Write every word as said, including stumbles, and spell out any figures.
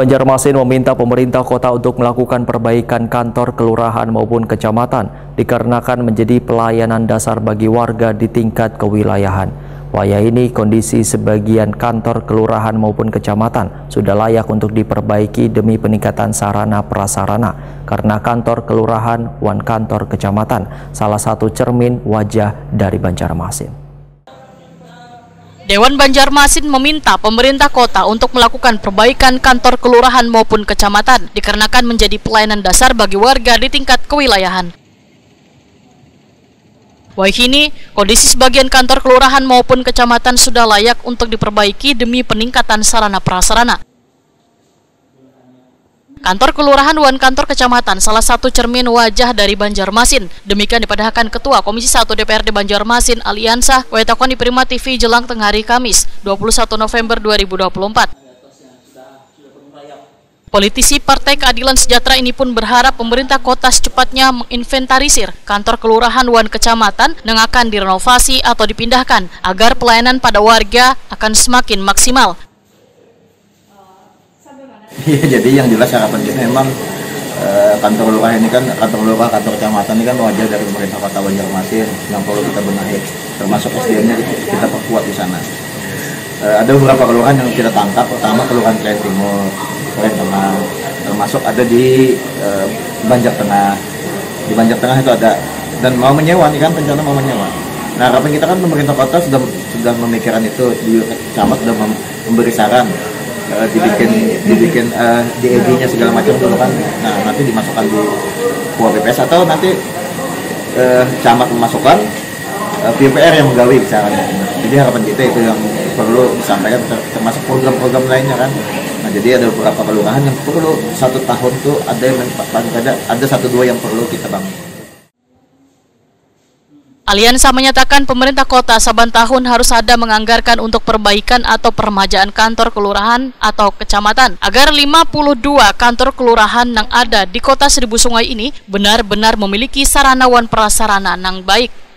Banjarmasin meminta pemerintah kota untuk melakukan perbaikan kantor kelurahan maupun kecamatan dikarenakan menjadi pelayanan dasar bagi warga di tingkat kewilayahan. Wayah ini kondisi sebagian kantor kelurahan maupun kecamatan sudah layak untuk diperbaiki demi peningkatan sarana prasarana karena kantor kelurahan wan kantor kecamatan salah satu cermin wajah dari Banjarmasin. Dewan Banjarmasin meminta pemerintah kota untuk melakukan perbaikan kantor kelurahan maupun kecamatan dikarenakan menjadi pelayanan dasar bagi warga di tingkat kewilayahan. Wayah ini, kondisi sebagian kantor kelurahan maupun kecamatan sudah layak untuk diperbaiki demi peningkatan sarana prasarana. Kantor kelurahan wan kantor kecamatan salah satu cermin wajah dari Banjarmasin. Demikian dipadahakan Ketua Komisi satu D P R D Banjarmasin Aliansa, Wetakon di Prima T V Jelang Tengah Hari Kamis, dua puluh satu November dua ribu dua puluh empat. Politisi Partai Keadilan Sejahtera ini pun berharap pemerintah kota secepatnya menginventarisir kantor kelurahan wan kecamatan yang akan direnovasi atau dipindahkan agar pelayanan pada warga akan semakin maksimal. Iya, jadi yang jelas harapan kita memang eh, kantor lurah ini kan, kantor lurah, kantor kecamatan ini kan wajah dari pemerintah kota Banjarmasin yang perlu kita benahi, termasuk S D M-nya kita perkuat di sana. Eh, ada beberapa kelurahan yang kita tangkap, pertama kelurahan Kelen Timur, Kelen Tengah, termasuk ada di eh, Banjar Tengah. Di Banjar Tengah itu ada dan mau menyewa nih kan, rencana mau menyewa. Nah, harapan kita kan pemerintah kota sudah sudah memikirkan itu, di camat sudah mem- memberi saran eh, dibikin dibikin eh, D A D-nya segala macam dulu kan. Nah, nanti dimasukkan di P U A P P S atau nanti eh, camat memasukkan eh, P U P R yang menggawi misalnya. Jadi harapan kita itu yang perlu disampaikan ter- termasuk program-program lainnya kan. Nah, jadi ada beberapa kelurahan yang perlu satu tahun tuh ada yang paling tidak ada satu dua yang perlu kita bangun. Aliansa menyatakan pemerintah kota saban tahun harus ada menganggarkan untuk perbaikan atau permajaan kantor kelurahan atau kecamatan agar lima puluh dua kantor kelurahan yang ada di kota Seribu Sungai ini benar-benar memiliki sarana wan prasarana nang baik.